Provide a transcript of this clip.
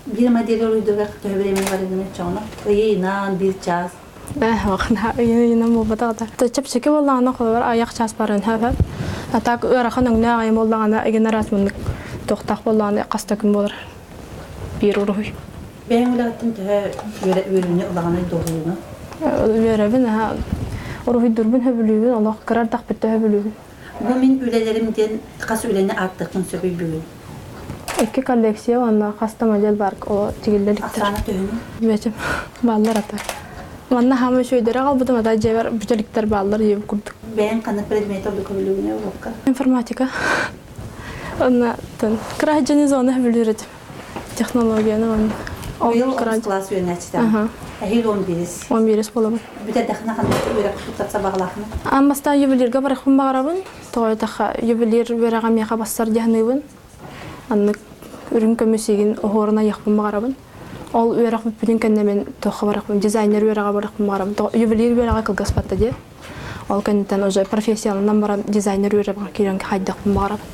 Биир модель уруйдугар төһө бириэмэ барыгын оччоҕуна? Ыйынан, биир чаас. Э, ыйынан буолбатах да. Чэпчэки буоллаҕына холобур айах чаас баран хөп. А так ыарахан өҥнөөх айым буоллаҕына эгин араас маннык туохтаах буоллаҕына хас да күн буолар. Биир уруһуй. Бэйэҥ үлэҕиттэн төһө үөрүүнү ылаҕыный дуоһуйууну? Үөрэбин, аха уруһуйдуурбун сөбүлүүбүн, олох кыра эрдэхпиттэн сөбүлүүбүн. Бу мин үлэлэрим диэн хас үлэни ааттыахпын сөбүй бүгүн? Икки коллекция уонна хас да модель бар ол тигиллэ иликтэр. Ахсаана төһөнүй? Бэчим бааллар ата. Манна хаама үчүгэйдэри аҕалбытым ата дьиэбэр бүтэликтэр бааллар диэбит курдук. Бэйэҥ ханнык предмети ордук көбүлүүгүнүй уруокка? Информатика. Онна кыра дьону зона сөбүлүүр этим. Технологияны уонна Быйыл 10 класс үөрэнээччитэ. Эһиил 11. 11 буолабын. Бүтэрдэххинэ ханнык үөрэх туттарса баҕалааххын? Аан бастаан ювелирга барыахпын баҕарабын. Тоҕо эттэххэ, ювелир үөрэҕэ миэхэ бассар дии саныыбын. Аннык үрүҥ көмүс игин оһуорун айыахпын баҕарабын. Ол үөрэх бүппүтүн кэннэ мин туохха барыахпын, дизайнер үөрэҕэ барыахпын баҕарабын. Ювелир үөрэҕэ кылгас батта дии. Ол кэнниттэн уже профессияланан баран дизайнер үөрэҕэр киирэн хайдахпын баҕарабын.